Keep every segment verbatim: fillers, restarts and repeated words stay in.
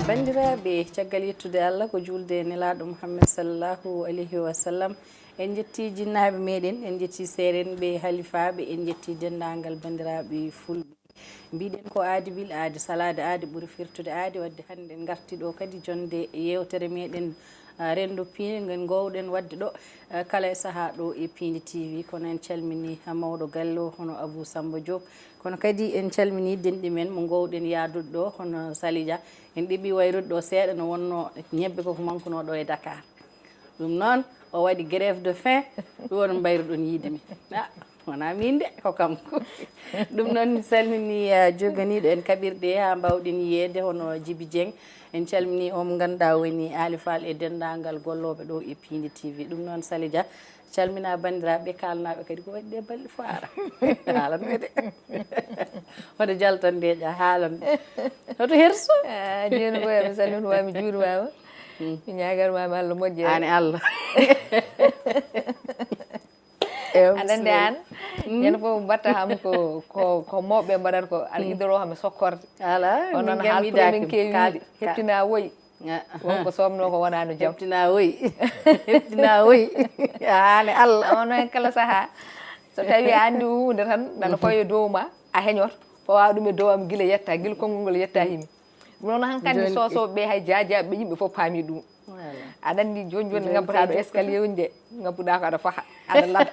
Banndiraaɓe, caggal yettude Allah, ko juulde e Nelaaɗo Muhammad sallallahu alayhi wa sallam, en njetti jinnaaɓe meɗen, en njetti seerenɓe, halifaaɓe, en njetti denndaangal banndiraaɓe fulɓe. Mbiɗen ko aadi bil aadi, salaade aadi ɓuri firtude aadi, wadde hannde en ngarti ɗo kadi jonnde yeewtere meɗen, ah, renndo piindi, ngel ngoowɗen waɗde ɗo, ah, kala e sahaa ɗo e Piindi T V. Kono en calminii mawɗo galle o, hono Abou Samba Diop. Kono kadi en calminii denɗi men mo ngoowɗen yahdude ɗo, hono Sali Dia. En ɗeɓii wayrude ɗo seeɗa, no wonnoo ñebbe koko mankunoo ɗo e Dakar. Ɗum noon, o waɗi grève de faim, ɗum woni mbayruɗon yiide mi. Ah, wonaa miin de, ko kanko. Ɗum noon, mi salminii, ah, joganiiɗo en kaɓirɗe haa mbaawɗen yiyeede, hono Jibi Dieng. En calminii on mo ngannduɗaa woni Aali Fall e denndaangal gollooɓe ɗo e Piindi T V. Ɗum noon, Sali Dia, calminaa banndiraaɓe, kaalanaaɓe kadi ko waɗi ɗe balɗe fof ara. Haalan ɓe de. Hoto jaltan de ƴa, haalan ɓe. Hoto herso. Ah, jooni ko mi salminiima, mi juuriima. Mi ñaagarma Allah moƴƴere. Aan e Allah. Ewa, aɗa anndi bisimilla. Aan, ñande fof mbatta kam ko, ko, ko mawɓe mbaɗata ko, aɗa idoro kam e sokkorde. Ala, on min noon kam haal mi ɓuri daaki min keewi kaal-, wiide, ka- heptina woyi. Ah, won ko somnoo ko wonaa no jam. Heptina woyi. Heptina woyi. Aan e Allah. On noon kala sahaa, so tawi a anndi huunde tan, nana fayo dow ma, a heñoto, fawa ɗum e dow am gila yetta, gila konngol ngol yetta himi. Ɗum noon hankadi jooni soosooɓe ɓe hay jaajaaɓe ɓe yimɓe fof paami ɗum. Voilà. Aɗa anndi jooni jooni ngabbata ɗo escalier woni de, ngabbuɗa ko aɗa faha, aɗa lada.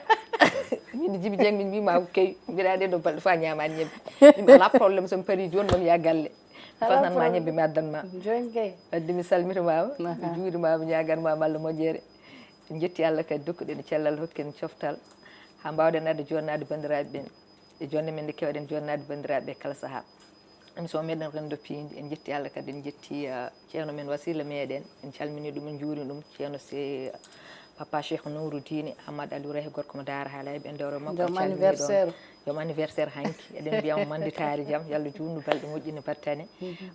Min Jibi Dieng min mbima ko kewi, mbiɗa ɗe ɗo balɗe fof a ñaamaani ñebbe. Min alaa problème so mi parii jooni mami yaha galle. Alaa fasnan ma problème. Ñebbe mi addan ma. Jooni kay. Wadde mi salmitimaama, mi juurimaama, mi ñaaganmaama Allah moƴƴere. En njetti Allah kadi dokkuɗen cellal hokki en coftal. Haa mbaawɗen adde joɗnaade banndiraaɓe ɓen. E jonde men nde keewɗen joɗnaade banndiraaɓe ɓe kala sahaa. Émission meɗen renndo piindi, en njetti Allah kadi, en njetti, ah, ceerno men wasiila meɗen, en calmini ɗum, en njuuri ɗum, ceerno se Papa Cheikh Nourou Diine, Amadou Aliou Rahe gorko mo Daara Halayɓe, en dewro makko, joom en calmini ɗon. Anniversaire. Joom anniversaire hanki, eɗen mbiya mo mannditaari jam, yo Allah juutnu balɗe moƴƴi no battane,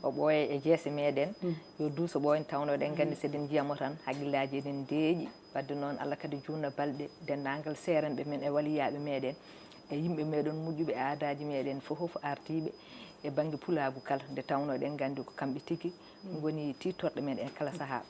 o ɓooya e jeese meɗen, yo duuso ɓooyde tawno eɗen nganndi so eɗen njiya mo tan, hakkillaaji eɗen deeƴi. Wadde noon, Allah kadi juutna balɗe denndaangal seerenɓe men e waliyaaɓe meɗen, e yimɓe meɗen moƴƴuɓe aadaaji meɗen fof, fof ardiiɓe e bannge pulaagu kala, nde tawnoo eɗen nganndi ko kamɓe tigi ngoni tiitorɗe men e kala sahaa.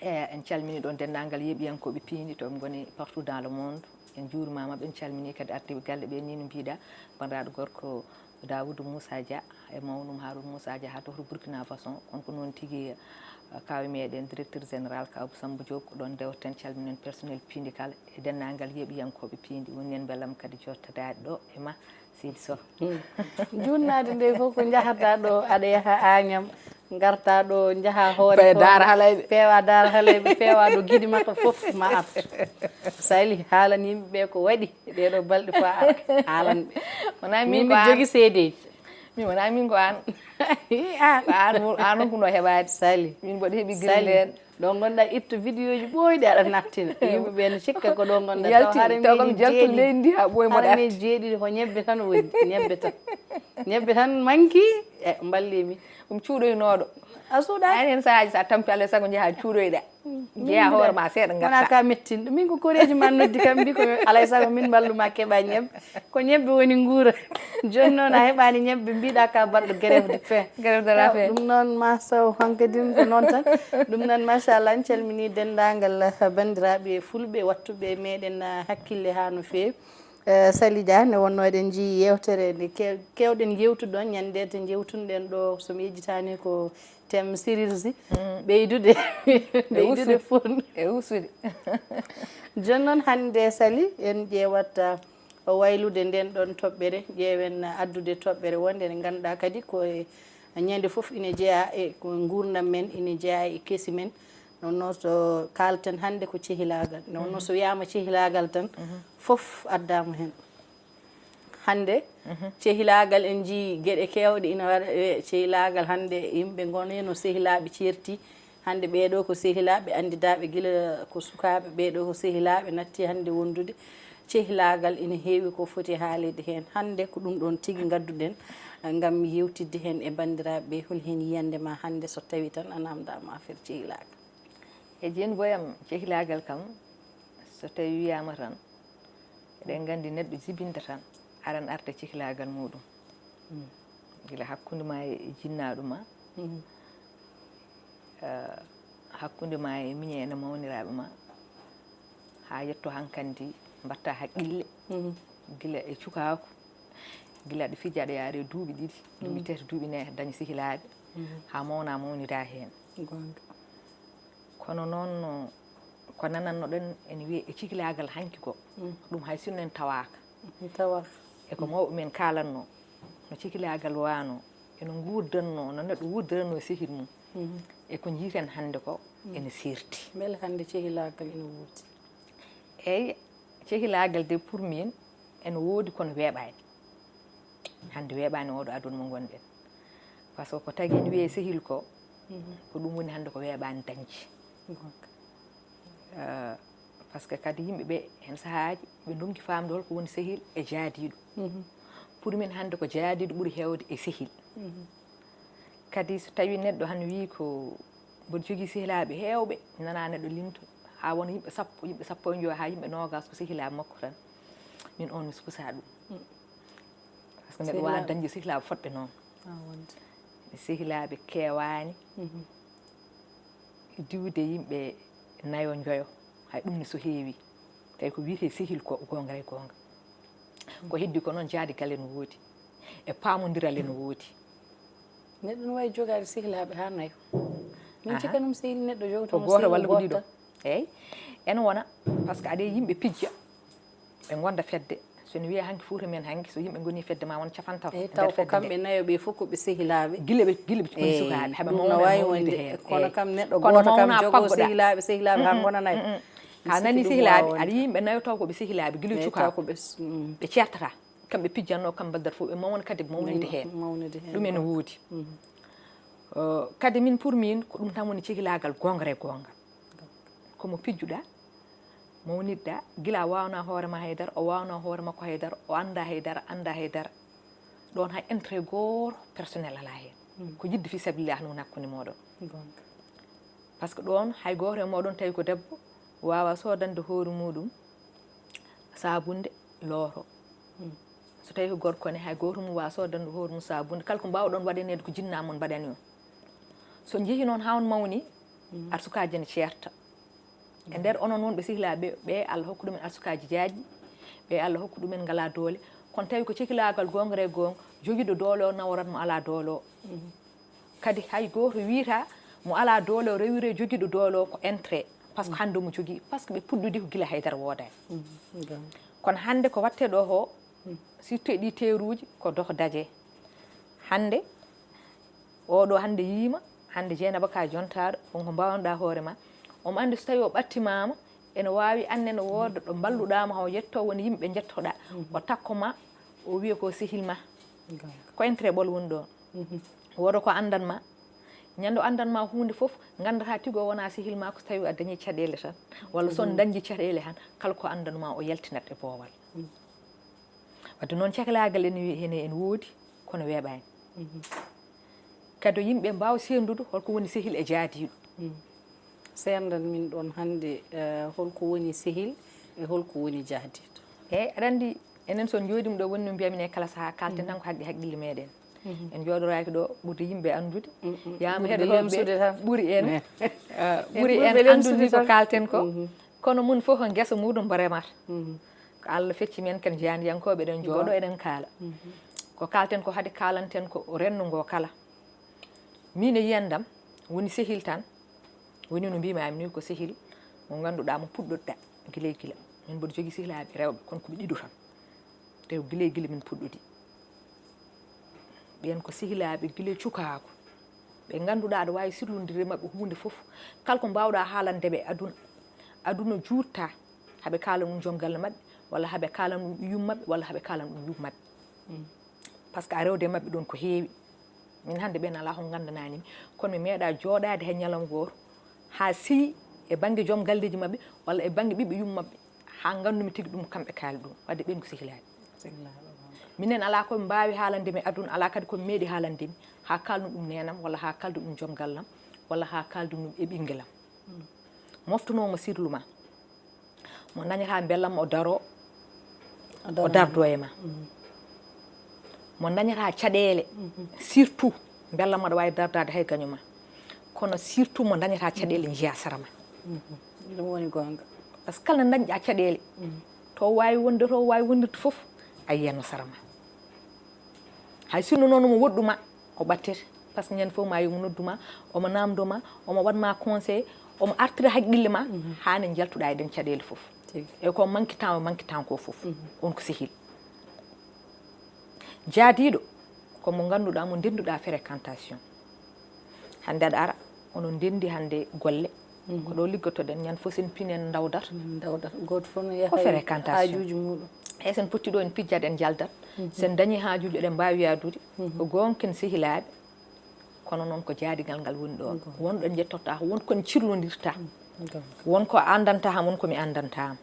E en calminii ɗoon denndaangal yeeɓiyankooɓe piindi to ɓe ngoni partout dans le monde. En njuurimaama ɓe, en calminii kadi ardiiɓe galle ɓe, nii no mbiɗa, banndiraaɗo gorko Daoudou Moussa Dia e mawnum Haroun Moussa Dia haa to Burkina Faso. Kono ko noon tigi, eh, kaaw meɗen directeur général Kaaw Samba Diop, ko ɗoon ndewten, calminen personnel piindi kala e denndaangal yeeɓiyankooɓe piindi. Woni heen mbelam kadi jottadaade ɗo e ma, Seydi Soh. Hmm. Juutnaade nde fof ko njahataa ɗo, aɗa yaha Añam, ngartaa ɗo, njahaa hoore Pe-, Daara Halayɓe. Peewa Daara Halayɓe, peewa ɗo giɗi makko fof ma artu. Sali, haalan yimɓe ɓe ko waɗi. Ɗee ɗoo balɗe fof a haalan ɓe. Wonaa min ko an. Min mbiɗa jogii seedeeji. Min wonaa min ko an. An. Ko an won-, an won ko no heɓaade. Sali. Min mboɗo heɓi gila ndeen. Ɗo ngonɗaa itto vidéo ji ɓooyɗi aɗa nattina. Yimɓe ɓe no cikka ko ɗo ngonɗaa. Taw hara mi jaltu leydi ndi haa ɓooyi mboɗo arti. Hara mi jeeɗiɗi ko ñebbe tan woni. Ñebbe tan. Ñebbe tan manki. E, mballi mi. Ɗum cuuɗoynooɗo. A suuɗaani? An heen sahaaji so a tampi alaa e sago njahaa cuuɗoyɗaa. Njeyaa hoore ma seeɗa ngarta. Wonaa ka mettinɗo. Min ko koreeji ma noddi kam mbi ko alaa e sago min mballu ma keɓa ñebbe. Ko ñebbe woni nguura. Jooni noon a heɓaani ñebbe mbiɗa ka baɗɗo grève de faim. Grève de la faim. Ɗum noon ma saw hankadin ko noon tan. Ɗum noon machallah en calmini denndaangal banndiraaɓe fulɓe wattuɓe meɗen hakkille haa no feewi. Eh, Sali Dia, nde wonnoo eɗen njii yeewtere nde kew-, keewɗen yeewtude ɗoon, ñande nde njeewtunoɗen ɗo, so mi yejjitaani ko thème chirurgie, ɓeydude, ɓeydude furni. E usude. Jooni noon hannde Sali, en ƴeewat, ah, waylude ndeen ɗoon toɓɓere, ƴeewen addude toɓɓere wonde nde ngannduɗaa kadi ko e ñande fof ine jeyaa e ko nguurndam men, ine jeyaa e kesi men. Noon noon so kaalten hannde ko cehilaagal. Noon noon so wiyaama cehilaagal tan, fof addaama heen. Hannde, cehilaagal en njii geɗe keewɗe ina waɗa e cehilaagal. Hannde yimɓe ngoni no sehilaaɓe ceerti. Hannde ɓee ɗoo ko sehilaaɓe anndidaaɓe gila ko sukaaɓe, ɓee ɗoo ko sehilaaɓe natti hannde wondude. Cehilaagal ina heewi ko foti haalede heen. Hannde ko ɗum ɗoon tigi ngadduɗen, eh, ngam yewtidde heen e banndiraaɓe ɓe. Hol heen yiyannde ma hannde so tawi tan a naamndaama affaire cehilaagal? E Jeen Boyam, cehilaagal kam, so tawi wiyaama tan, eɗen nganndi neɗɗo jibinta tan, aran arta cehilaagal muɗum. Gila hakkunde ma e jinnaaɗo ma, eh, hakkunde ma e miñe ene mawniraaɓe ma, haa yetto hankandi mbatta haqqille, gila e cukaaku, gila aɗa fija aɗa yaare duuɓi ɗiɗi, duuɓi tati, duuɓi nayi, aɗa daña sehilaaɓe, haa mawna mawnida heen. Goonga. Kono noon, no, ko nanannoɗen ene wiyee e cehilaagal hanki ko, ɗum hay sinno en tawaaka. Tawaaka. E ko mawɓe men kaalanno, no cehilaagal waano, eno nguurdanno, no neɗɗo wuurdanno e sehil mum. E ko njiiten hannde ko ene seerti. Mbele hannde cehilaagal ene woodi? Eey, cehilaagal de, pour min, ene woodi kono weeɓaani. Hannde weeɓaani oɗo aduna mo ngonɗen. Par ce que ko tagi ene wiyee sehil ko, ko ɗum woni hannde ko weeɓaani dañde. Goonga. Eh, par ce que kadi yimɓe ɓe, heen sahaaji, ɓe ndonki faamde hol ko woni sehil e jaadiiɗo. Pour min hannde ko jaadiiɗo ɓuri heewde e sehil. Kadi so tawii neɗɗo hano wii ko mboɗo jogii sehilaaɓe heewɓe, mi nanaa neɗɗo limto, haa wona yimɓe sappo, yimɓe sappo e njoyo, haa yimɓe noogaas ko sehilaaɓe makko tan, min oon mi sukusaa ɗum. Par ce que neɗɗo waawa dañde sehilaaɓe fotɓe noon. Ah, wonde. Sehilaaɓe keewaani. Diwde yimɓe nayo njoyo, hay ɗum ne so heewi. Tawi ko wiyetee sehil ko goonga e goonga. Ko heddi ko noon jaadigal ene woodi, e paamondiral ene woodi. Neɗɗo ne waawi jogaade sehilaaɓe haa nayo. Min cikka ɗum sehil neɗɗo jogotoo ko gooto walla ko ɗiɗo. Eey, ene wona, par ce que aɗa yimɓe pijja, ɓe ngonda fedde. So ne wiyee hanki Fuuta men hanki, so yimɓe ngoni fedde ma won capantato. Eey, taw ko kamɓe nayo ɓe fof ko ɓe sehilaaɓe. Gila ɓe, gila ɓe koni sukaaɓe, haɓe mawna mawnude heen. Kono kam neɗɗo gooto kam jogoo sehilaaɓe, sehilaaɓe haa ngona nayo. Haa nani sehilaaɓe, aɗa yimɓe nayo taw ko ɓe sehilaaɓe, gila cukaaɓe. Ɓe ceertata. Kamɓe pijjanno, kam mbaddata fof, ɓe mawna kadi mawnude heen. Ɗum ene woodi. Eh, kadi min pour min, ko ɗum tan woni cehilaagal goonga e goonga. Ko mo pijjuɗaa, mawnitɗaa, gila a waawanaa hoore ma haydara, o waawanaa hoore makko haydara, o anndaa haydara, anndaa haydara. Ɗoon hay intérêt gooto personnel alaa heen. Ko yiɗde fii sabilillah no woni hakkunde mooɗon. Goonga. Par ce que ɗoon hay gooto e mooɗon tawi ko debbo, waawaa soodande hoore muuɗum saabunde looto. So tawii ko gorko ne, hay gooto mum waawaa soodande hoore mum saabunde. Kala ko mbaawɗon waɗaneede ko jinnaa mon mbaɗani on. So njehii noon haa on mawni, arsukaaji ene ceerta. E nder onon wonɓe sehilaaɓe ɓe, ɓe Allah hokku ɗumen arsukaaji jaajɗi, ɓe Allah hokku ɗumen ngalaa doole. Kono tawi ko cehilaagal goonga e goonga, jogiiɗo doole o naworat mo alaa doole o. Kadi hay gooto wiyata mo alaa doole o rewire jogiiɗo doole o ko intérêt. Par ce que hannde omo jogii, par ce que ɓe puɗɗodii ko gila haydara woodaani. Kono hannde ko waɗtee ɗo ko, surtout e ɗii teeruuji, ko doh daje. Hannde, oɗo hannde yiima, hannde Jeynaba ka jontaaɗo, won ko mbaawanɗaa hoore ma. Omo anndi so tawii o ɓattimaama, ene waawi anne ne wooda ɗo mballuɗaa mo, haw yetto won yimɓe njettoɗaa. O takko ma, o wiya ko sehil ma. Ko intérêt ɓolo woni ɗoon. Wooda ko anndan ma. Ñande o anndan ma huunde fof, nganndataa tigi o wonaa sehil ma ko so tawii a dañii caɗeele tan. Walla so on dañdii caɗeele tan, kala ko anndan ma o yaltinat e boowal. Wadde noon cehilaagal ene wi-, ene, ene woodi, kono weeɓaani. Kadi yimɓe mbaawa seerndude holko woni sehil e jaadiiɗo. Seerndan min ɗoon hannde, eh, holko woni sehil e holko woni jaadiiɗo. Eey, aɗa anndi, enen so on njooɗiima ɗo, woni no mbiya-mi ne, kala sahaa kaalten tan ko haqqi haqqille meeɗen. En njooɗoraaki ɗo ɓurdi yimɓe anndude. Yaama heɗotooɓe ɓuri en, eh, ɓuri en anndude ko kaalten ko. Kono mum fof ko ngesa muɗum mbo remata. Ko Allah fecci men ken jaandiyankooɓe, eɗen njooɗo, eɗen kaala. Ko kaalten ko hade kaalanten ko renndo ngo kala. Min e yiyandam woni sehil tan, woni no mbiimaami ni ko sehil mo ngannduɗaa mo puɗɗoɗaa gila e gila. Min mboɗo jogii sehilaaɓe rewɓe, kono ko ɓe ɗiɗo tan. Te gila e gila min puɗɗodi. Ɓeen ko sehilaaɓe gila e cukaaku. Ɓe ngannduɗaa aɗa waawi sirlondirde maɓɓe huunde fof. Kala ko mbaawɗaa haalande ɓe aduna, aduna juutta, haɓe kaala ɗum joom galle maɓɓe, walla haɓe kaala ɗum ɓiyum maɓɓe, walla haɓe kaala ɗum yum maɓɓe. Par ce que a rewde maɓɓe ɗoon ko heewi. Min hannde ɓeen alaa ko nganndanaa-mi, kono mi meeɗaa jooɗaade hay ñalawma gooto haa sii e bannge joom galleeji maɓɓe walla e bannge ɓiɓɓe yum maɓɓe, Haa nganndumi tigi ɗum kamɓe kaali ɗum, wadde ɓeen ko sehilaaɓe. Minen alaa ko mbaawi haalande mi aduna, alaa kadi ko meeɗi haalande mi, haa kaalnu ɗum neenam, walla haa kaaldu ɗum joom gallam, walla haa kaaldu ɗum e ɓinngelam. Moftunoo mo sirlu ma, mo dañataa mbellam o daroo, o dardo e ma. Mo dañataa caɗeele, surtout mbellam aɗa waawi dardaade hay gaño ma. Kono surtout mo dañataa caɗeele njiyaa sara ma. Ɗum woni goonga. Parce que kala nde dañɗaa caɗeele, to waawi wonde, to waawi wondirde fof, a yiyatno sara ma. Hay sinno noon omo woɗɗu ma, o ɓattete. Parce que ñande fof ma yomo noddu ma, omo namdo ma, omo waɗ ma conseil, omo artira haqqille ma, haa nde njaltuɗaa e ɗen caɗeele fof. E ko mankitan o mankitan ko fof, on ko sehil. Jaadiiɗo ko mo ngannduɗaa, mo ndennduɗaa fréquentation. Hannde aɗa ara, onon ndenndi hannde golle. Ko ɗo liggotoɗen, ñande fof sen pinen ndawdat. Ndawdat. Gooto fof no yaha ko fréquentation. Haajuuji muɗum. Eyi, sen potti ɗo en pijjat, en njaldat. Sen dañi haajuuji, eɗen mbaawi yaadude. Ko goonga ken sehilaaɓe. Kono noon ko jaadigal ngal woni ɗo. Won ɗo njettotaa, won ko en cirlondirta. Won ko anndanta ham, won ko mi anndanta ham.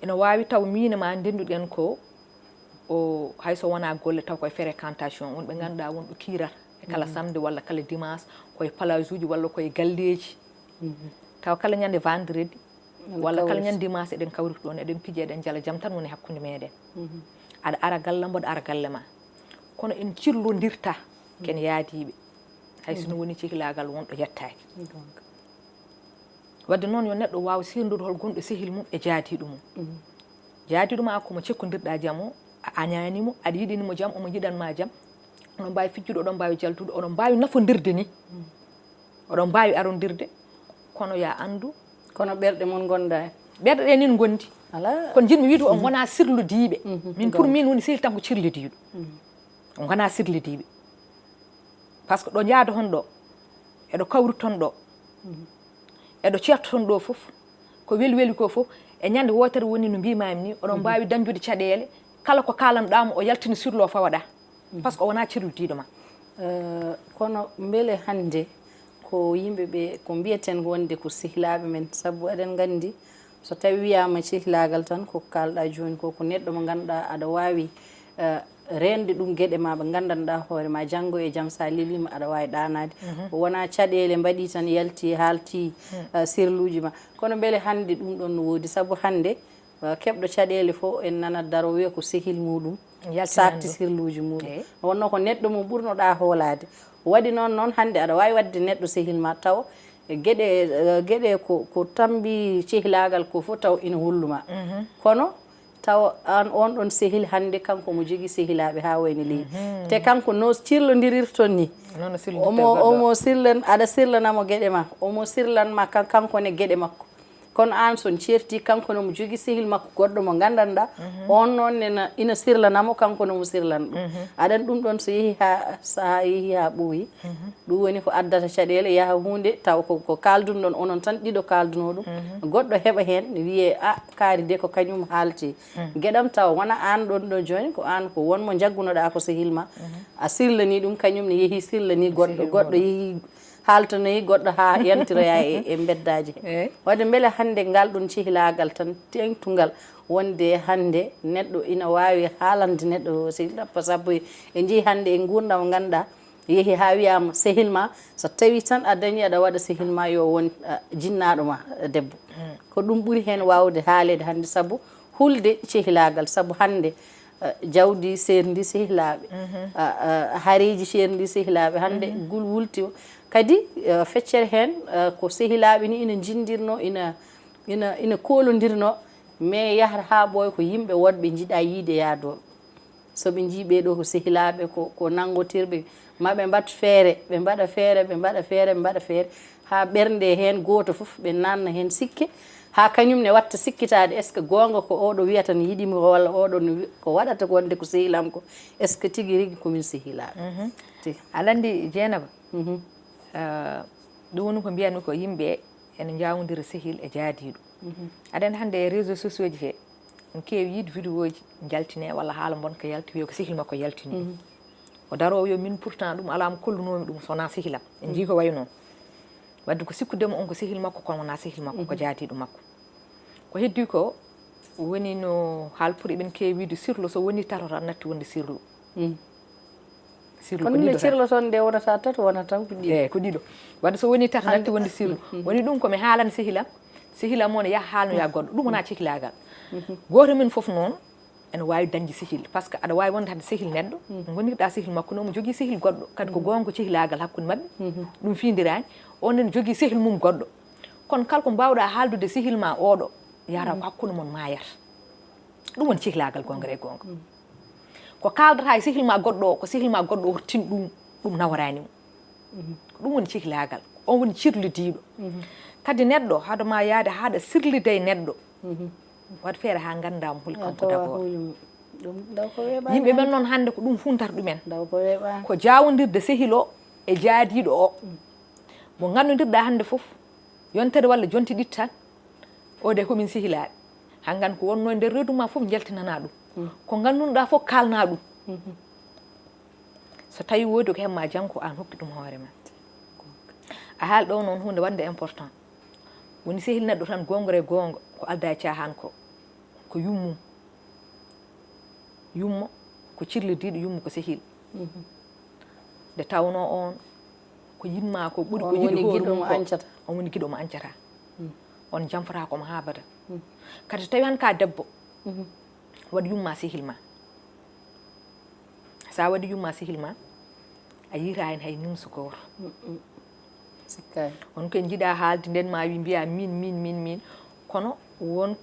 Ene waawi taw miin e ma ndennduɗen ko o, hay so wonaa golle taw koye fréquentation, won ɓe ngannduɗaa won ɗo kiirata e kala samedi walla kala dimanche, koye plage uji walla koye galleeji. Taw kala ñande vendredi walla kala ñande dimanche eɗen kawrita ɗoon, eɗen pija, eɗen njala, jam tan woni hakkunde meeɗen. Aɗa ara galle am, mboɗo ara galle ma. Kono en cirlondirta ken yaadiiɓe. Hay so no woni cehilaagal won ɗo yettaaki. Wadde noon yo neɗɗo waaw seerndude hol gonɗo sehil mum e jaadiiɗo mum. Jaadiiɗo ma ko mo cekkondirɗaa jam o, a añaani mo, aɗa yiɗini mo jam, omo yiɗan ma jam. Oɗon mbaawi fijjude, oɗon mbaawi jaltude, oɗon mbaawi nafondirde ni. Oɗon mbaawi arondirde, kono ya anndu. Kono ɓerɗe mon ngonda e. Ɓerɗe ɗe nin ngondi. Alaa. Kono njiɗmi wiide on ngonaa sirlodiiɓe. Min pour min woni sehil tan ko cirlodiiɗo. On ngonaa sirlodiiɓe. Par ce que ɗo njaada hon ɗo, eɗo kawri ton ɗo, eɗo ceerto ton ɗo fof, ko weli weli ko fof, e ñande wootere woni no mbiimaami ni, oɗon mbaawi dañdude caɗeele, kala ko kaalanɗaa mo o yaltina sirlo fawaɗaa. Par ce que o wonaa cirlodiiɗo ma. Eh, kono mbele hannde ko yimɓe ɓe, ko mbiyeten wonde ko sehilaaɓe men, sabu eɗen nganndi so tawi wiyaama sehilaagal tan, ko kaalɗaa jooni ko, ko neɗɗo mo ngannduɗaa aɗa waawi, eh, reende ɗum geɗe ma ɓe nganndanɗaa hoore ma, janngo e jam so a leliima aɗa waawi ɗaanaade. Ko wonaa caɗeele mbaɗi tan yalti, haalti, eh, sirluuji ma. Kono mbele hannde ɗum ɗon no woodi? Sabu hannde, eh, keɓɗo caɗeele fof en nanat daro wiya ko sehil muɗum saakti sirluuji muɗum. Wonno ko neɗɗo mo ɓurnoɗaa hoolaade. Waɗi noon, noon hannde aɗa waawi waɗde neɗɗo sehil ma taw e geɗe, eh, geɗe ko, ko tambi cehilaagal ko fof taw ina hollu ma. Kono taw aan on ɗon sehil hannde kanko omo jogii sehilaaɓe haa wayni leydi. Te kanko no cirlondirirton ni. Omo, omo sirlan, aɗa sirlana mo geɗe ma. Omo sirlan ma kan-, kanko ne geɗe makko. Kono aan so on ceerti, kanko ne omo jogii sehil makko goɗɗo mo nganndanɗaa. On noon nena ina sirlana mo, kanko ne omo sirlana ɗum. Aɗan ɗum ɗon so yehi haa, so haa yehi haa ɓooyi. Ɗum woni ko addata caɗeele, yaha huunde taw ko, ko kaaldunɗon onon tan ɗiɗo kaaldunoo ɗum. Goɗɗo heɓa heen wiyee, "A, kaari de ko kañum haalti." Geɗam taw wona aan ɗon ɗo jooni, ko aan ko won mo njaggunoɗaa ko sehil ma. A sirlanii ɗum, kañum ne yehi sirlanii goɗɗo, goɗɗo yehi haaltanoyi goɗɗo haa yantiroya e, e mbeddaaji he. Waɗde mbele hannde ngal ɗum cehilaagal tan teeŋtungal wonde hannde neɗɗo ina waawi haalande neɗɗo sehil, sabu e njii hannde e nguurndam ngannduɗaa yehi haa wiyaama sehil ma, so tawi tan a dañi aɗa waɗa sehil ma yo won, ah, jinnaaɗo ma, ah, debbo. Ko ɗum ɓuri heen waawde haaleede hannde sabu hulde cehilaagal, sabu hannde, ah, jawdi seerndi sehilaaɓe, ah, ah, hariiji seerndi sehilaaɓe, hannde gul wulti o. Kadi, ah, feccere heen, ah, ko sehilaaɓe ni ina njindirno, ina, ina, ina koolondirno, mais yahata haa ɓooya ko yimɓe woɗɓe njiɗa yiide yaadooɓe. So ɓe njii ɓee ɗoo ko sehilaaɓe, ko, ko nanngotirɓe, ma ɓe mbaɗ feere, ɓe mbaɗa feere, ɓe mbaɗa feere, ɓe mbaɗa feere, haa ɓernde heen gooto fof, ɓe naatna heen sikke, haa kañum ne waɗta sikkitaade, est-ce que goonga ko oo ɗoo wiyata no yiɗi mi, walla oo ɗoo no wi-, ko waɗata wonde ko sehil am ko, est-ce que tigi rigi ko min sehilaaɓe? Tigi. Aɗa anndi, Jeynaba, eh, ɗum woni ko mbiyanmi ko yimɓe ene njaawondira sehil e jaadiiɗo. Aɗa anndi hannde e réseaux sociaux ji he, en keewi yiide vidéo ji njaltine walla haala bonka yalti, wiya ko sehil makko yaltini ɗum. O daroo o wiya min pourtant ɗum alaa mo kollunoomi ɗum so wonaa sehil am. En njii ko wayi noon. Wadde ko sikkude mo on ko sehil makko, kono wonaa sehil makko, ko jaadiiɗo makko. Ko heddi ko woni no haalpuri ɓen keewi wiide sirlu, so woni tato tan natti wonde sirlu. Sirlu ko Kono nde ɗiɗo tan. Cirlo toon nde wonata tato, wonata tan ko ɗiɗo. Eyi, ko ɗiɗo. Wadde so woni tato natti wonde sirlu. Woni ɗum ko mi haalan sehilam, sehilam o ne yaha haalnoya goɗɗo. Ɗum wona cehilaagal. Gooto men fof noon ene waawi dañde sehil. Par ce que aɗa waawi wonde hade sehil neɗɗo, ngonirɗa sehil makko noon, mo jogii sehil goɗɗo. Kadi ko goonga ko cehilaagal hakkunde maɓɓe. Ɗum fiindiraani. On ene jogii sehil mum goɗɗo. Kono kala ko mbaawɗa haaldude sehil ma oɗo, yahata ko hakkunde mon maayata. Ɗum woni cehilaagal goonga e goonga. Ko kaaldata e sehil ma goɗɗo o, ko sehil ma goɗɗo o tin ɗum, ɗum naworaani mo. Ɗum woni cehilaagal. On woni cirlidiiɗo. Kadi neɗɗo, hade ma yaade haɗa sirlida e neɗɗo, waɗ feere haa ngannda mo holi kanko d'abord. Ɗum ɗo ko weeɓaani. Yimɓe men noon hannde ko ɗum funtata ɗumen. Ɗo ko weeɓaani. Ko jaawndirde sehil o e jaadiiɗo o. Mo nganndudirɗa hannde fof, yontere walla jonte ɗiɗi tan, o de ko min sehilaaɓe. Hangan ko wonno e nder reedu ma fof njaltinana ɗum. Ko nganndunoɗa fof kaalna ɗum. So tawi woodi ko hemma janngo, an hokki ɗum hoore ma. A haal ɗo noon huunde wonde important. Woni sehil neɗɗo tan goonga e goonga, ko alda e caahan ko, ko yummum. Yummo ko cirlidiiɗo, yummo ko sehil. Nde tawnoo oon ko yiɗ ma ko ɓuri ko On yiɗi woni hoore giɗo mum mo ko, ancata. On woni giɗo mo ancata. On jamfata ko mo haa bada. Kadi so tawi han ka debbo, waɗ yumma sehil ma. Sa waɗi yumma sehil ma, a yiita hen hay nimso gooto. Sikkaani. On koye jiɗa haalde nden ma wi mbiya min, min, min, min. Kono won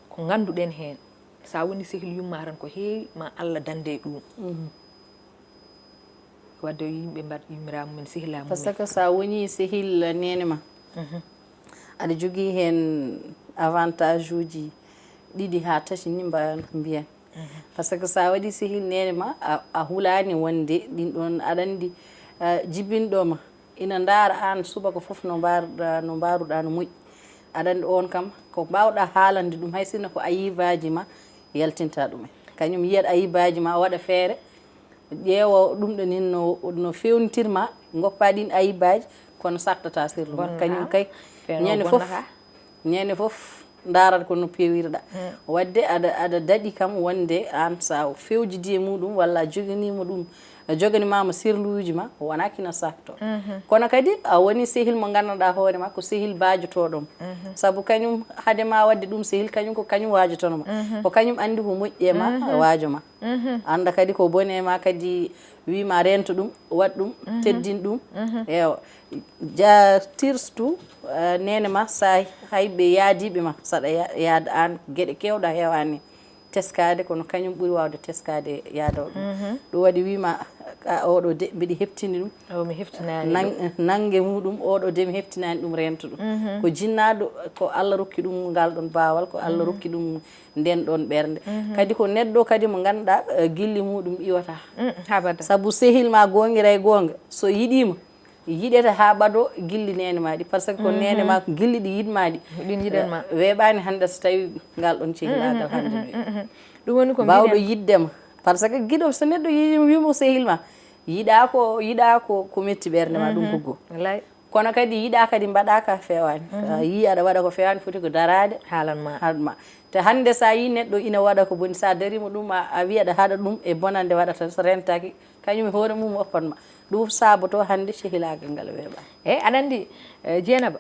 ko ngannduɗen heen. Sa woni sehil yumma tan ko heewi ma Allah dande e ɗum. Wadde yimɓe mbaɗ yummira mumen sehila mumen. Parce que sa woni sehil nene ma, aɗa jogii heen avantage uji ɗiɗi haa tati ni mba-, mbiyen. Parce que sa waɗi sehil nene ma, a, a hulaani wonde ɗin ɗon aɗa anndi, ah, jibinɗo ma ina ndaara aan subaka fof no mbaruɗa, no mbaruɗa no moƴƴi. Aɗa anndi on kam ko mbawɗa haalande ɗum, hay sinno ko ayibaaji ma yaltinta ɗum en. Kañum yiyat ayibaaji ma, o waɗa feere, ƴeewa ɗum ɗo nin no, no fewntir ma, ngoppa ɗin ayibaaji, kono saktata sirlu ma. Kañum kay, ñande fof, ñande fof, ndarat ko no pewirɗa. Wadde aɗa, aɗa daɗi kam wonde aan sa fewjidi e muɗum walla a joganiima ɗum, a joganimaama sirluuji ma, wona kina sakto. Kono kadi a woni sehil mo nganndanɗaa hoore ma ko sehil baajotoɗo ma. Sabu kañum hade ma wadde ɗum sehil, kañum ko kañum waajotono ma. Ko kañum anndi ko moƴƴi e ma, waajo ma. Annda kadi ko bone ma kadi wi ma rento ɗum, waɗ ɗum, teddin ɗum. Ewa. Ja tirstu, eh, nene ma sa hay ɓe yaadiɓe ma saɗa ya-, yaada aan geɗe kewɗa heewani teskade kono kañum ɓuri wawde teskade yaada o ɗum. Ɗum waɗi wi ma a oɗo de mbiɗi heptini ɗum. O mi heftinaani ɗum. Nang-, nange muɗum oɗo de mi heftinaani ɗum rento ɗum. Ko jinnaɗo ko Allah rokki ɗum ngal ɗon baawal, ko Allah rokki ɗum nden ɗon ɓernde. Kadi ko neɗɗo kadi mo ngannduɗa, eh, gilli muɗum iwata. Habada. Sabu sehil ma goongira e goonga, so yiɗima, yiɗete haa ɓado gilli nene ma ɗi. Parce que ko nene ma ko gilli ɗi yiɗma ɗi. Ɗin yiɗan ma. Eh, weeɓani hannde so tawi ngal ɗon cehilagal hannde no. Ɗum woni ko bawɗo yiɗde ma. Parce que giɗo so neɗɗo yiɗi wimo sehil ma, yiɗa ko, yiɗa ko, ko metti ɓernde ma, ɗum ko goo. Wallay. Kono kadi yiɗa kadi mbaɗa ka fewani. A yi aɗa waɗa ko fewani, foti ko darade. Haalan ma. Haalan ma. Te hannde sa yi neɗɗo ina waɗa ko boni, sa darima ɗum, a, a wi aɗa haɗa ɗum e bonande waɗata, so rentaki, kañum e hoore mum oppan ma. Ɗum saboto hannde cehilagal ngal weeɓa. Eyi, aɗa anndi, eh, Jeynaba,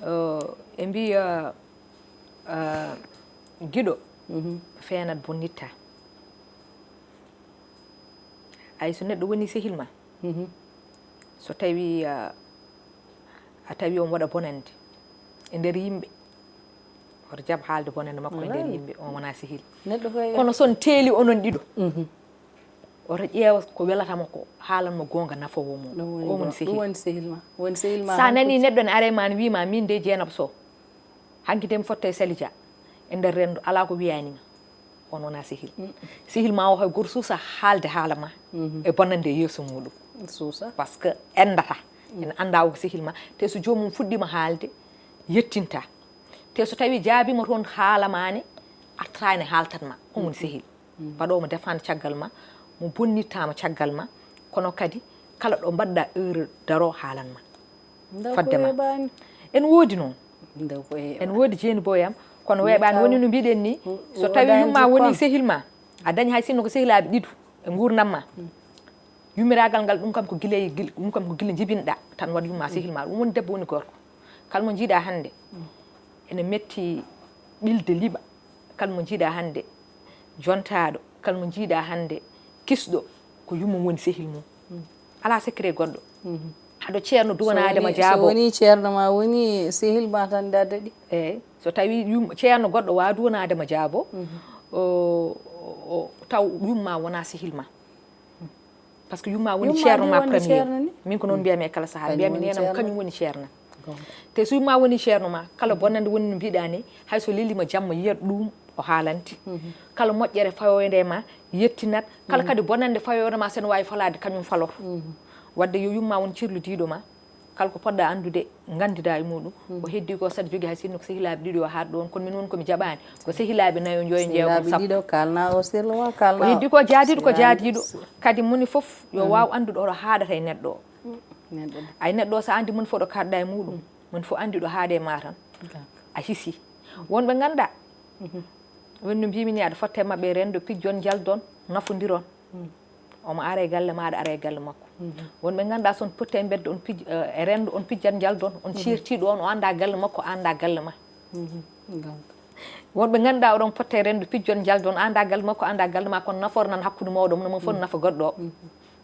eh, ɓe mbiya, eh, giɗo feenat bonnitta. Ay, so neɗɗo woni sehil ma, so tawi, ah, a tawi on waɗa bonande e nder yimɓe, hoto jaɓ haalde bonande makko e nder yimɓe, on wona sehil. Neɗɗo koye kono son teeli onon ɗiɗo, oto ƴeewa ko welatama ko, haalan mo goonga nafowo mo. Ɗum woni on woni go-, sehil. Ɗum woni sehil ma. Woni sehil ma. Sa nani neɗɗo ne are ma ne wiima min de Jeynaba Sow, hanki de mi fotte e Sali Dia e nder renndo, ala ko wiyanima. On wona sehil. Sehil ma o hay goto suusa haalde haala ma e bonande e yeeso muɗum. Suusa. Par ce que enɗata. Ene annda o ko sehil ma. Te so joomum fuɗɗima haalde, yettinta. Te so tawi jaabima toon haala ma ne, artata ene haaltat ma. On woni sehil. Mbaɗo mo défendre caggal ma, mo bonnitta mo caggal ma. Kono kadi kala ɗo mbaɗɗa heure daro haalan ma. Fodde ma. En woodi noon. En woodi jeeni boyam, Kono weeɓaani, woni no mbiɗen ni, so tawi yumma woni sehil ma, a dañi hay sinno ko sehilaaɓe ɗiɗo e nguurndam ma. Yummiraagal ngal, ɗum kam ko gila, ɗum kam ko gila njibinɗa tan, waɗ yumma sehil ma, ɗum woni debbo woni gorko. Kala mo njiiɗa hannde ene metti ɓilde liɓa, kala mo njiiɗa hannde jontaaɗo, kala mo njiiɗa hannde kisɗo, ko yummum woni sehil mum. Alaa secret goɗɗo. Haɗo ceerno duwanaade ma jaabo. So woni ceerno ma woni sehil ma tan da daɗi. Eeyi, so tawi yum ceerno goɗɗo waawa duwanaade ma jaabo, o taw yumma wona sehil ma. Parce que yumma woni ceerno ma premier. Min ko noon mbiyami e kala sahaa, mbiyami nenam kañum woni ceerno. Te so yumma woni ceerno ma, kala bonnande woni no mbiɗa ni, hay so lelima jamma yiyat ɗum o haalanti. Kala moƴƴere fayoyde ma yettinat, kala kadi bonnande fayoyde ma sen wawi falade kañum faloto. Wadde yo yumma won cirludiɗo ma, kala ko poɗɗa anndude, nganndida e muɗum. Ko heddi ko, saɗa jogii hay sinno ko sehilaaɓe ɗiɗo o haat ɗoon, kono min woni ko mi jaɓaani. Ko sehilaaɓe nayo, njoyo, jeegom, sappo. Ɗiɗo kalna o sirlo wa, kalna ko heddi ko jaadiiɗo, ko jaadiiɗo. Kadi moni fof yo waaw anndude oɗo haaɗata e neɗɗo o. Ay neɗɗo o, so anndi moni fof ɗo kaɗɗa e muɗum, moni fof anndi ɗo haaɗe ma tan. A hisi. Wonɓe ngannduɗaa, woni no mbimi ni, aɗa fotte maɓɓe, rendo, pijjon, njaldon, nafondiron. Omo ara e galle ma, aɗa ara e galle makko. Wonɓe ngannduɗaa, so on potti e mbedda, on pij-, eh, e renndo, on pijjat, njaldon, on ceertiiɗo on, o annda galle makko, a annda galle ma. Wonɓe ngannduɗaa, oɗon potte e renndo, pijjon, njaldon, a annda galle makko, a annda galle ma, kono nafoore nan hakkunde mooɗon, no mo fof nafa goɗɗo o.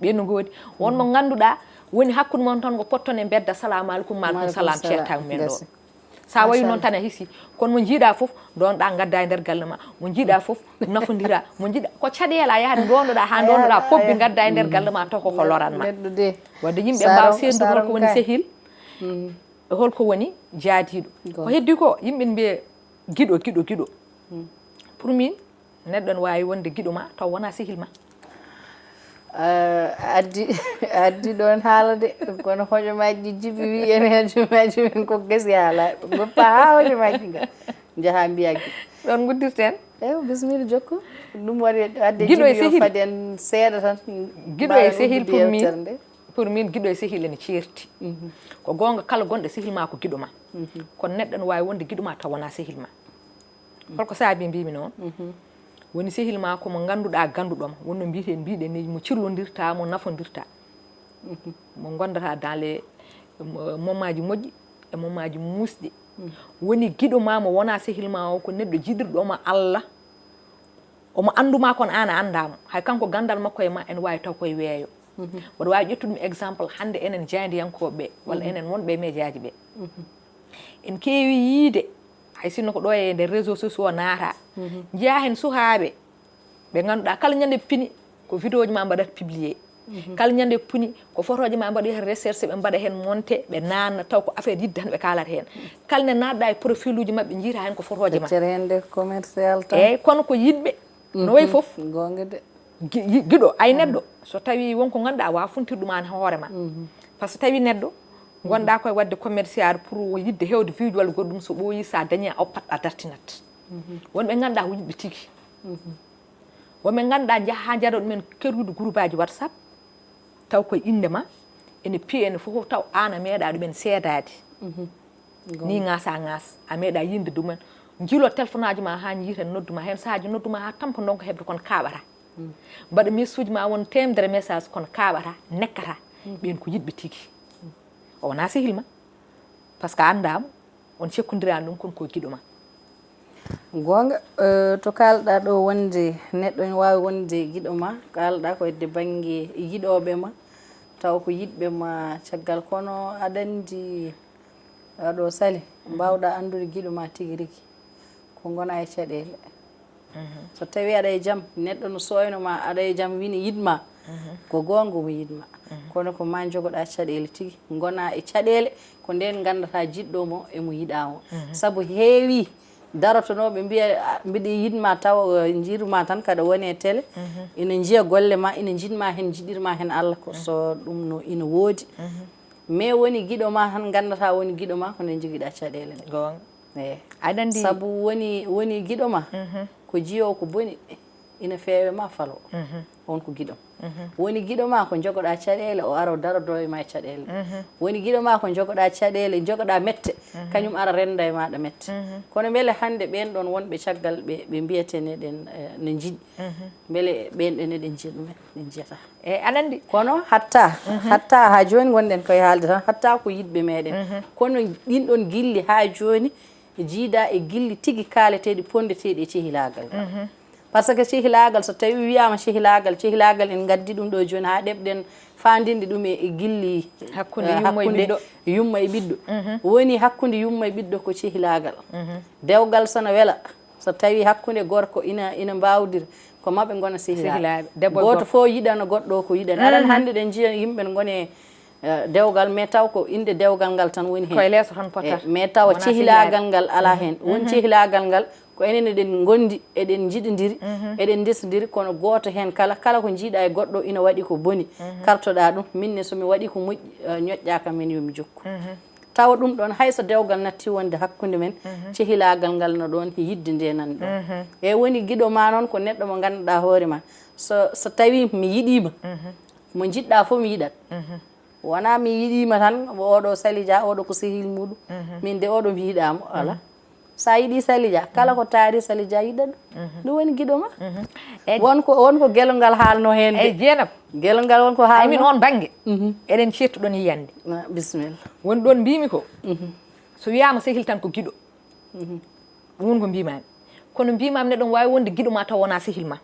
Ɓeen no ngoodi. Won mo ngannduɗaa, woni hakkunde mon tan, ko potton e mbedda, "Salaamu aleykum, maaleykum salaam, ceertaa men ɗo." Sa wayi noon tan a hisi, kono mo njiiɗa fof, ndonɗa ngadda e nder galle ma, mo njiiɗa fof, nafondira, mo njiiɗa, ko caɗeele a yahat ndonɗoɗa, ha ndonɗoɗa pobbi ngadda e nder galle ma, taw ko ko loran ma. Wadde yimɓe mbaawa seendude holko woni sehil, e holko woni jaadiiɗo. Ko heddi ko, yimɓe mbiya giɗo, giɗo, giɗo. Pour min, neɗɗo ne waawi wonde giɗo ma, taw wona sehil ma. A addi, a addi ɗoon haala de, kono hojomaaji jibi wi en hojomaaji men ko gasi haala. Goppa ha hojomaaji nga. Njaha mbiya giɗo. Ɗoon nguddirten. Eyo, bisimilla jokku. Ɗum waɗi adde giɗo e jibi yo sehil. Fadi en seeɗa tan. Giɗo e sehil pour min. Pour min giɗo e sehil ene ceerti. Ko goonga kala gonɗo sehil ma ko giɗo ma. Kono neɗɗo ne waawi wonde giɗo ma taw wona sehil ma. Holko saabi mbimi noon? Woni sehil ma ko mo ngannduɗaa, gannduɗoma, wonno mbiyeten, mbiɗen ni mo cirlondirta, mo nafondirta, mo gondata dans les momaaji moƴƴi e momaaji muusɗi. Woni giɗo ma mo wona sehil ma o, ko neɗɗo jiɗirɗo ma Allah, omo annduma kono an a anndaa mo. Hay kanko ganndal makko e ma ene waawi taw koye weeyo. Mboɗo waawi ƴettude mi exemple hannde enen jaayndiyankooɓe ɓe walla enen wonɓe e mejaaji ɓe. En keewi yiide, hay sinno ko ɗo e nder réseau sociaux naata, njiya heen suhaaɓe ɓe ngannduɗaa kala ñande pini ko vidéo ji ma mbaɗat publié. Kala ñande pini ko photo ji ma mbaɗoyta recherche, ɓe mbaɗa heen monté, ɓe naatna taw ko affaire yidde tan ɓe kaalata heen. Kala nde naatɗa e profil uji maɓɓe, njiita heen ko photo ji ma. Feccere heen de commercial tan. Eeyi, kono ko yiɗɓe no wayi fof. Goonga de. Giɗo ay neɗɗo so tawi wonko ngannduɗaa a waawa funtir ɗum an hoore ma. Par ce que tawi neɗɗo ngonɗaa koye waɗde commercial pour yidde heewde view ji walla goɗɗum, so ɓooyi sa dañi a oppat a dartinat. Wonɓe ngannduɗaa ko yiɗɓe tigi. Wonɓe ngannduɗaa njaha haa njara ɗumen kerude groupe aji WhatsApp, taw koye innde ma ene piya ene fof, taw an a meeɗa ɗumen seedaade. Ni ŋaasa ŋaas a meeɗa yinde dumen. Jilo téléphone aji ma haa njiita noddu ma, heen sahaaji noddu ma haa tampa ndonka heɓde kono kaaɓata. Mbaɗa message uji ma won temedere message kono kaaɓata, nekkata. Ɓeen ko yiɗɓe tigi. O wona sehil ma. Par ce que a anndaama, on cekkondiraani ɗum kono ko giɗo ma. Goonga. To kaalɗa ɗo wonde neɗɗo ene waawi wonde giɗo ma, kaalɗa ko hedde bannge yiɗooɓe ma, taw ko yiɗɓe ma caggal, kono aɗa anndi aɗo sali mbaawɗa anndude giɗo ma tigi rigi ko ngona e caɗeele. So tawi aɗa e jam, neɗɗo no sooyno ma aɗa e jam wini yiɗma, ko goonga omo yiɗma, kono ko ma jogoɗa caɗeele tigi, ngona e caɗeele. Ko nden nganndata jiɗɗo mo emo yiɗa mo. Sabu heewi darotonooɓe mbiya mbiɗa yiɗma taw, eh, njiɗuma tan kaɗa woni e télé, ina njiya golle ma, ina njiɗma heen, njiɗirma heen Allah, ko so ɗum no ina woodi. Mais woni giɗo ma tan nganndata woni giɗo ma ko nde jogiɗa caɗeele ɗe. Goonga. Eyi. Aɗa anndi sabu woni, woni giɗo ma ko jiyo ko boni. Ina feewe ma falo. On ko giɗo. Woni giɗo ma ko jogoɗa caɗeele, o ara o darodoo e ma e caɗeele. Woni giɗo ma ko jogoɗa caɗeele, jogoɗa mette, kañum ara renda e maɗa mette. Kono mbele hannde ɓen ɗon wonɓe caggal ɓe, ɓe mbiyeten eɗen, eh, ne njiɗi. Mbele ɓen ɗon eɗen njiya ɗumen? Ɓe njiyata. E aɗa anndi? Kono hatta, hatta ha jooni ngonɗen koye haalde tan, hatta ko yiɗɓe meɗen. Kono ɗin ɗon gilli ha jooni jiida e gilli tigi kaaleteeɗi, pondeteeɗi e cehilaagal ngal. Par ce que cehilaagal, so tawi wiyaama cehilaagal, cehilaagal en ngaddi ɗum ɗo jooni haa ɗeɓɗen faandinde ɗum e, e gilli, hakkunde eh, yumma e hakkunde ɓiɗɗo. Yumma e ɓiɗɗo. Woni hakkunde yumma e ɓiɗɗo ko cehilaagal. Dewgal so no wela, so tawi hakkunde gorko ina, ina mbaawdira, ko maɓe ngona sehilaaɓe. Sehilaaɓe. Debbo e gooto gorko fof yiɗana goɗɗo o ko yiɗani. Aɗa anndi hannde ɗen njiya yimɓe ne ngone, eh, dewgal, mais taw ko innde dewgal ngal tan woni heen. Koye leeso tan potta. Eh, mais tawa cehilaagal ngal alaa heen. Won cehilaagal ngal ko enen eɗen ngondi, eɗen njiɗindiri, eɗen ndesindiri, kono gooto heen kala, kala ko njiiɗa e goɗɗo ina waɗi ko boni, kartoɗa ɗum. Min ne so mi waɗi ko moƴƴi, eh, ñoƴƴa kam heen yo mi jokku. Tawa ɗum ɗon hay so dewgal natti wonde hakkunde men, cehilaagal ngal no ɗon, yidde nde nan ɗon. E woni giɗo ma noon ko neɗɗo mo ngannduɗaa hoore ma. So, so tawi mi yiɗiima, mo njiɗɗa fof mi yiɗat. Wona mi yiɗiima tan, oɗo Sali Dia, oɗo ko sehil muɗum. Min de oɗo mi yiɗamo, ala. Sa yiɗi Sali Dia, kala ko taari Sali Dia yiɗa ɗum. Ɗum woni giɗo ma. Won ko, won ko gelongal haalno heen de. Eyi, Jeynaba. Gelongal won ko haalno. Ay, min on bannge, eɗen ceettuɗon yiyande. Ah, bisimilla. Woni ɗon mbimi ko, so wiyama sehil tan ko giɗo. Ɗum woni ko mbimami. Kono mbimami neɗɗo ne wawi wonde giɗo ma taw wona sehil ma.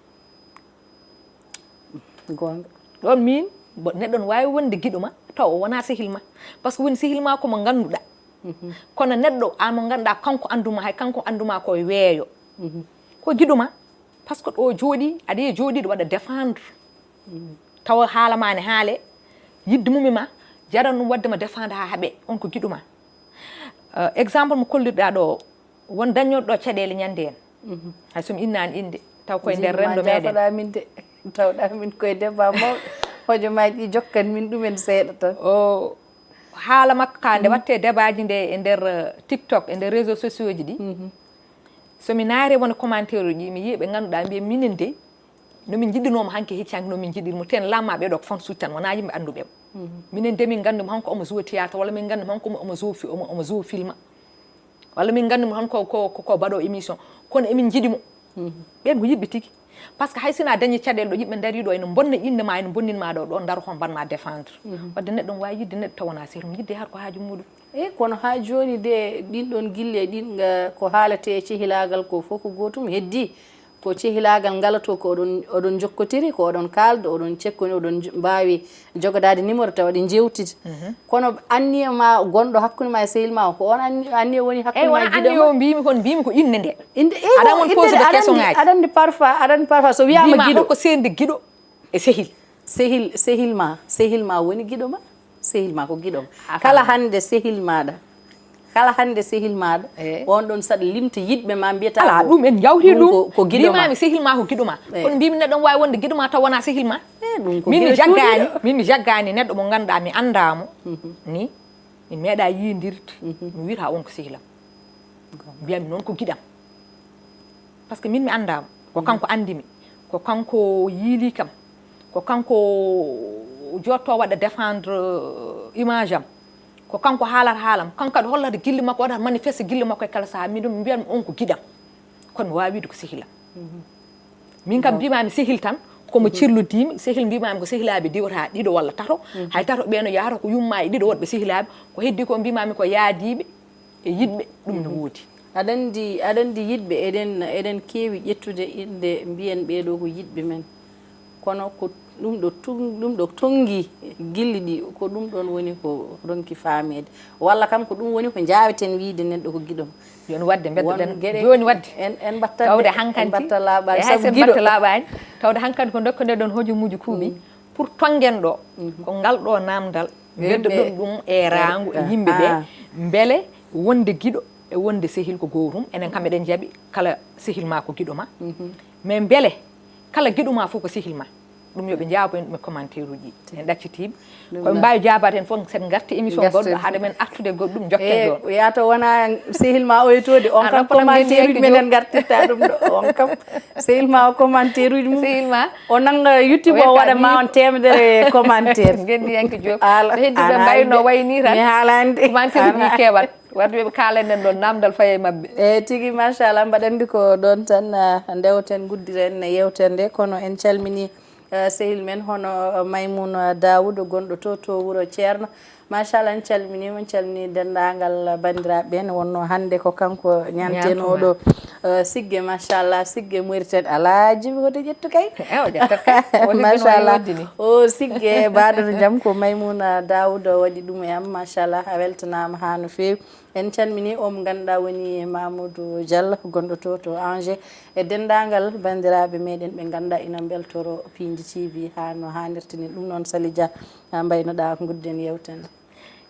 Goonga. Ɗon min, bo-, neɗɗo ne wawi wonde giɗo ma taw o wona sehil ma. Par ce que woni sehil ma ko mo ngannduɗa. Kono neɗɗo, an mo ngannduɗa, kanko annduma, hay kanko annduma ko weeyo. Ko giɗo ma, par ce que ɗo jooɗi, aɗa yiya jooɗiɗo waɗa défendre. Tawa haala ma ne haale, yidde mum e ma, jaran ɗum waɗde ma défendre ha haaɓe, on ko giɗo ma. Euh, exemple mo kollirɗa ɗo, won dañnoɗo ɗo caɗeele ñande en. Hay so mi innani innde, taw koye nder renndo meɗen. Jaafoɗa min de, tawɗa min koye débat mawɗo. Hojomaaji ɗi jokkan min ɗumen seeɗa tan. O, haala makko ka nde watte débat ji nde e nder, euh, TikTok, e nder réseaux sociaux ji ɗi. So mi naati won commentaire uji, mi yii ɓe ngannduɗaa mbiya minen de, no min njiɗdinoo mo hanki hecci hanki no min njiɗiri mo. Ten lamma ɓe ɗo ko fan suutan, wonaa yimɓe annduɓe mo. Minen de min nganndi mo hanko omo jouer théâtre, walla min nganndi mo hanko omo, omo jouer fi-, omo, omo jouer film. Walla min nganndi mo hanko ko, ko, ko baɗo émission. Kono emin njiɗi mo. Ɓen ko yiɗɓe tigi. Par ce que hay sina dañi caɗeele ɗo yimɓe ndarii ɗo ene mbonna innde ma, ene mbonnin ma ɗo, ɗo ndaro ko mbaɗ ma défendre. Wadde neɗɗo ne waawi yiɗde neɗɗo taw wonaa sehil mum, yiɗde hay ko haaju muɗum. Eyi, kono haa jooni de, ɗin ɗon gille, ɗin, eh, ko haalete e cehilaagal ko fof ko gootum. Heddi ko cehilaagal ngala to ko oɗon, oɗon njokkotiri, ko oɗon kaalda, oɗon cekkoni, oɗon nj-, mbaawi jogodaade numéro tawa ɗe njeewtida. Kono anniya ma gonɗo hakkunde ma e sehil ma o, ko on anni-, anniya woni hakkunde ma e giɗo ma? Anniya o mbimi kon, mbimi ko innde nde. Innde, eyi, aɗa ko on innde pose de question ngaji. Aɗa anndi parfois, aɗa anndi parfois so wiyama giɗo. Ko sende giɗo e sehil. Sehil, sehil ma, sehil ma woni giɗo ma. Sehil ma ko giɗo ma. Kala hannde sehil maɗa, kala hannde sehil maɗa, on ɗon saɗa limta yiɗɓe ma mbiyata. Ala, ɗum en jawti ɗum. Ko, ko giɗo ma. Mbimami sehil ma ko giɗo ma. Kono mbimi neɗɗo ne wawi wonde giɗo ma taw wona sehil ma. Min mi jaggani, min mi jaggani neɗɗo mo ganduɗa mi anda mo. Ni, mi meeɗa yiidirde. Mi wiyata on ko sehilam. Mbiyami noon ko giɗam. Par ce que min mi anndaama. Ko kanko anndi mi. Ko kanko yiili kam. Ko kanko jotto waɗa défendre, euh, image am. Ko kanko haalata haalam. Kanko kadi hollata gille makko, waɗata manifeste gille makko e kala sahaa. Min ɗum mi mbiyatmi on ko giɗam. Kono mi waawi wiide ko sehilam. Min kam mbimami sehil tan, komo cirlodiimi, sehil mbimami ko sehilaaɓe diwata ɗiɗo walla tato. Hay tato ɓe no yahata ko yumma e ɗiɗo woɗɓe sehilaaɓe. Ko heddi ko mbimami ko yaadiiɓe e yiɗɓe, ɗum no woodi. Aɗa anndi, aɗa anndi yiɗɓe, eɗen, eɗen keewi ƴettude innde, mbiyen ɓee ɗoo ko yiɗɓe men. Kono ko ɗum ɗo tun-, ɗum ɗo tonngi gilli ɗi, ko ɗum ɗon woni ko ronki faameede. Walla kam ko ɗum woni ko njaaweten wiyde neɗɗo ko giɗo ma. Jooni waɗde, mbeddoɗen. Won geɗe jooni waɗde. En, en mbatta, tawde en hankadi mbatta laaɓaani, e hay sabu sen giɗo. Mbatta laaɓaani, tawde hankadi ko ndokkoɗen ɗon hojomuuji kuuɓi. Pour tonngen ɗo, ko ngal ɗo naamndal, mbeddoɗen ɗum e raangu e yimɓe ɓe, mbele wonde giɗo e wonde sehil ko gootum, enen kam eɗen njaɓi kala sehil ma ko giɗo ma. Mais mbele kala giɗo ma fof ko sehil ma? Ɗum yo ɓe njaabo en ɗum e commentaire uji en ɗaccitiiɓe. Ko ɓe mbaawi jaabaade heen fof, sen ngarti émission goɗɗo, haɗa men artude goɗɗum, jokken ɗoon. Yaa to wona sehil ma oyotoode, on kam commentaire uji men en ngartirta ɗum ɗo. On kam sehil ma o commentaire uji mum. Sehil ma o nannga YouTube o waɗa ma on teemedere commentaire. Ngenndiyanke Diop. Ala, heddi ɓe mbayno wayni tan. Mi haalani de. Commentaire uji keewat. Wadde ɓe kaalanen ɗoon naamndal faye maɓɓe. E tigi, machallah, mbaɗa anndi ko ɗoon tan, ah, ndewten, nguddiren yewtere nde, kono en calmini, ah, sehil men hono, ah, Maymouna Daoud, gonɗo to, to wuro Ceerno. Machallah, en calminiima, en calmini denndaangal banndiraaɓe ɓe. Wonno hannde ko kanko ñaantenooɗo, ah, Sigge, machallah, Sigge Mauritanie. Alaa jibi wode ƴettu kay. E o ƴettat kay. Machallah. O Sigge, mbaɗoto jam, ko Maymouna Daoud waɗi ɗum e am, machallah, a weltanaama haa no feewi. En calmini o mo ngannduɗaa woni Mamoudou Diallo, gonɗo to, to Angers, e denndaangal banndiraaɓe meɗen ɓe ngannduɗaa ina mbeltoro Piindi T V haa no haanirta ni. Ɗum noon, Sali Dia, a mbaynoɗaa, ngudden yewtere nde.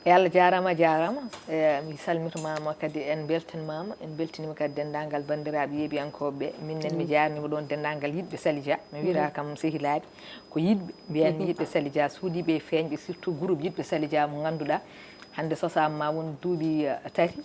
E Allah jaaraama, a jaaraama. E, mi salmitimaama kadi, en mbeltanimaama, en mbeltaniima kadi denndaangal banndiraaɓe yeeɓiyankooɓe ɓe. Min nen mi jaarniima ɗoon denndaangal yiɗɓe Sali Dia. Mi wiyata kam sehilaaɓe, ko yiɗɓe, mbiyanmi yiɗɓe Sali Dia, suuɗiiɓe e feeñɓe, surtout groupe yiɗɓe Sali Dia mo ngannduɗaa hannde sosaama ma won duuɓi, eh, tati,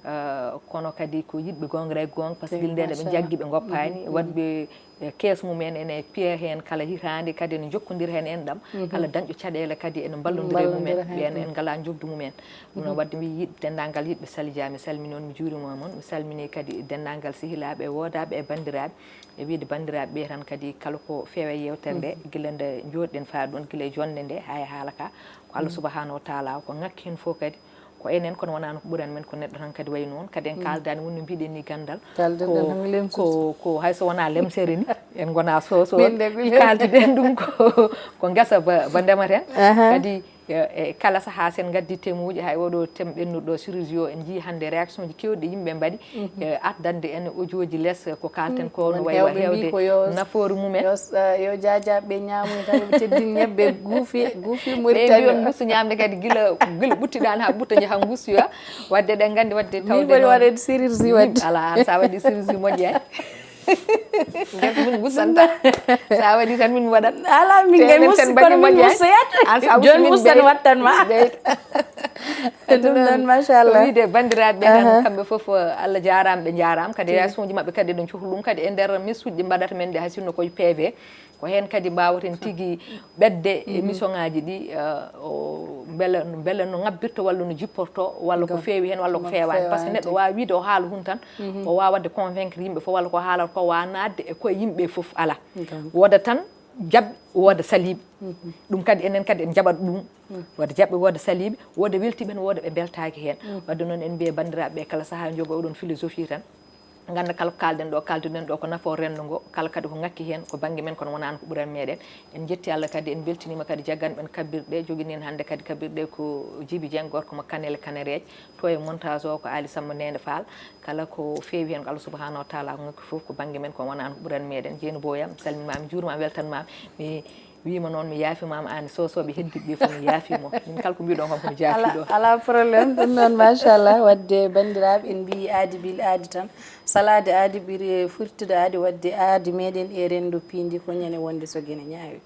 eh, kono kadi ko yiɗɓe goonga e goonga, par ce que gila nde ɓe njaggi ɓe ngoppaani, waɗɓe, eh, kees mum en ene piya heen kala hitaande, kadi ene njokkondira heen enɗam, kala dañɗo caɗeele kadi ene mballondira e mum en, ɓeen en ngalaa njoɓdi mum en. Ɗum noon waɗde mi yiɗ denndaangal yiɗɓe Sali Dia, mi salmini on, mi juurima on, mi salmini kadi denndaangal sehilaaɓe e woodaaɓe e banndiraaɓe. E wiyde banndiraaɓe ɓe tan kadi, kala ko feewa e yeewtere nde, gila nde njooɗiɗen faa ɗoon, gila e jonnde nde haa e haala ka, ko Allah subahanahu wa taala ko ŋakki heen fof kadi, ko enen, kono wonaa no ko ɓurani men, ko neɗɗo tan kadi wayi noon. Kadi en kaaldaani won no mbiɗen ni ganndal. Kaalden ko, ko, ko hay so wonaa lemsere ni, en ngonaa soosooɓe. Kaalduɗen ɗum ko, ko ngesa ba, ba ndematen. Kadi, e, e kala sahaa, sen ngaddi temuuji, hay oɗo tem ɓennuɗo chirurgie o, en njii hannde réaction ji keewɗi ɗi yimɓe mbaɗi, e, addande en audio ji les, ko kaalten ko no wayi wa heewde nafoore mum en. Yo, eh, yo jaajaaɓe ɓe ñaamoy tan, ɓe teddin ñebbe guufi, guufi Mauritanie. Ɓe mbiyon ngustu ñaamde kadi gila, gila ɓuttiɗaan haa ɓutta njaha ngustoya. Waɗde ɗen nganndi waɗde tawde mbiɗo waɗa chirurgie waɗde. Ala, an sa waɗi chirurgie moƴƴaani. Ngati min gusanta. Sa waɗi tan min waɗat. Ala, min ngam mus-, kono min musoyat. Jooni mus tan wattan ma. Ɗum noon, machallah. Ko wiyde banndiraaɓe ɓe tan, kamɓe fof, Allah jaaraama, ɓe njaaraama. Kadi réaction ji maɓɓe kadi eɗen cohli ɗum kadi e nder message ɗi mbaɗata men ɗi, hay sinno koye P V. Ko heen kadi mbaawaten tigi ɓetde émission ŋaaji ɗi, eh, o, mbele, mbele no ŋabbirta walla no jipporto, walla ko feewi heen walla ko feewaani. Par ce que neɗɗo waawa wiyde o haala hun tan, o waawa waɗde convaincre yimɓe fof, walla ko haalata ko waawa naatde e koye yimɓe fof, alaa. Wooda tan jaɓɓe, wooda saliiɓe. Ɗum kadi enen kadi en jaɓat ɗum. Wooda jaɓɓe, wooda saliiɓe, wooda weltiiɓe heen, wooda ɓe mbeltaaki heen. Waɗde noon en mbiya banndiraaɓe ɓe kala sahaa njogoo oɗon philosophie tan. Ngannda kala ko kaalden ɗo, kaalduɗen ɗo ko nafoore renndo ngo, kala kadi ko ŋakki heen ko bannge men, kono wonaa ko ɓurani meɗen. En njetti Allah kadi, en mbeltiniima kadi jagganɓe en kabbirɗe, jogini en hannde kadi kabbirɗe ko Jibi Dieng, gorko mo Kanel Kanereeje, to e montage o ko Ali Samba Nene Fall. Kala ko feewi heen ko Allah subahanahu wa taala ko ŋakki fof ko bannge men, kono wonaa ko ɓurani meɗen. Jeeni Boyam, mi salminiima, mi juuriima, mi weltaniima, mi wiima noon mi yaafimaama, aan e soosooɓe heddiiɓe ɓe fof mi yaafiima. Min kala ko mbiɗon kam ko mi jaafii ɗo. Alaa, alaa problème. Ɗum noon, machallah. Waɗde banndiraaɓe, en mbiyi aadi bil aadi tan. Salaade aadi ɓuri firtude aadi, waɗde aadi meɗen e renndo piindi ko ñande wonde so gene ñaawi.